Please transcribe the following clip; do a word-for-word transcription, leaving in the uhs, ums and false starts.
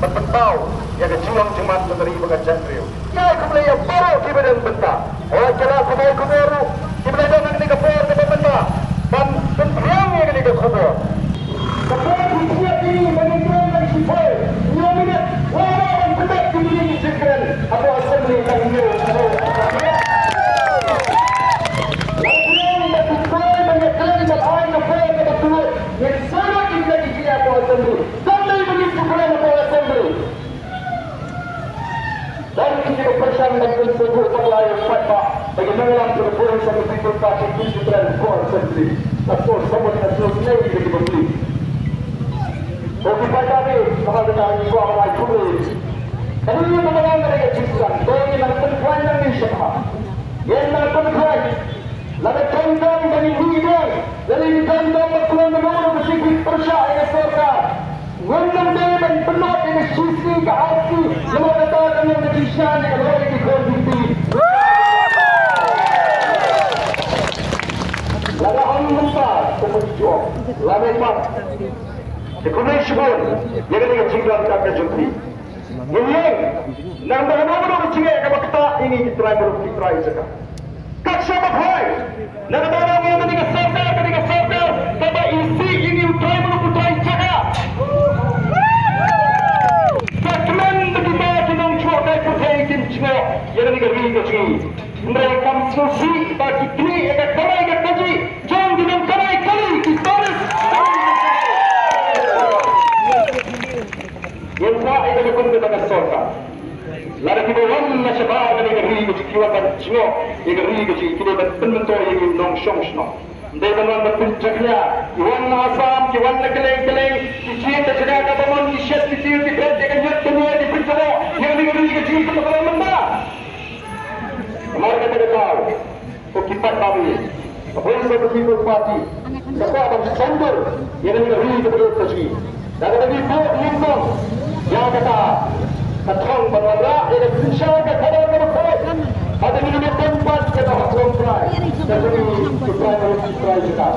Ban pynpaw ïa ka jinglong jingman ka ri bad ka jaitbynriew. Ïa khublei ïa baroh kiba don bynta. Hooid, ki la khublei khublei ruh kiba la don ha kane ka por kaba mynta ban pynphriang ïa kane ka khubor. Ka por ki thied ïa ngi ban ïakren bad ki sipai. Hynñiew minit. Wat la ban pynbeit ïa kine ki jingkren hapoh Assembly tang hynñiew. Ban pynbeit ban ïakren ban ai ka por kaba khuid. Ngin sa ïoh ïa kine ki jingkren hapoh Assembly. Kam dei ba ngin shu kren hapoh Assembly. Don ki jingpyrshang ban pynsngewthuh bakla ïa u paidbah ba ki nongïalam jong ka Voice of the People Party kim shu kren hapoh Assembly. Ka shu sngewthuh ka shu nai ïa ki bym lih. Ko ki paidbah, namar kata ngi kwah ban ai khublei. Kane ka dei ka jingkren, to ngin nang pynkhlaiñ nangne shakhmat. Ngin nang pynkhlaiñ. Lada donkam ban ïohi dong, lada ngi donkam ban pynlong mano mano ka jingpyrshah ïa ka sorkar, ngam nang dei ban pynlut ïa ka shisngi ka arsngi, namar kata kan long ka jingshah ïa ka lok ïa ki khun jingpyrshah. Lada ong mynta ka pynjop, lada mat. Te khublei shibun ïa kane ka jingdonkam ka jong phi. Ngin ïeng nang da kano kano ka jingeh kaba ktah ïa ngi ki trai murum ki trai jaka. Ka sha ba phai na ka daw ngi ïa kane ka sorkar, kane ka sorkar kaba isih ïa ngi u trai murum u trai jaka. Ka kmen ba kita ki nongjuh kai pyrthei kin jngoh ïa kane ka ri ka jong ngi. Hynrei kam sngewsih ba ki knieh ïa ka kamai ka kajih jong ki nongkamai kali ki tourist. Ngim kwah ïa kaba kum kata ka sorkar. Lada kiba wan na shabar kane ka ri ka jong ki wan ban jngoh ïa ka ri ka jong ki, ki dei ban pynmyntoi ïa ki nongshong shnong. Ym dei ban wan ban pynjakhlia. Ki wan na Assam, ki wan na kylleng kylleng, ki jied na jaka kaba mon, ki shet ki tiew ki phet ïa ka ñiut ka ñier, ki pynjakhlia ïa ka ri ka jong ki, kumba ka long mynta. Namar kata ka daw, ko ki paidbah, ka Voice of the People Party ka kwah ban sngewthuh ïa kane ka ri ka jong ngi. Da kaba ngi buh nyngkong ïa kata ka thong ban wanrah ïa ka synshar ka khadar kaba khuid. Bad ngi nang pynpat ïa ka hok longtrai ka jong ngi ki trai murum ki trai jaka.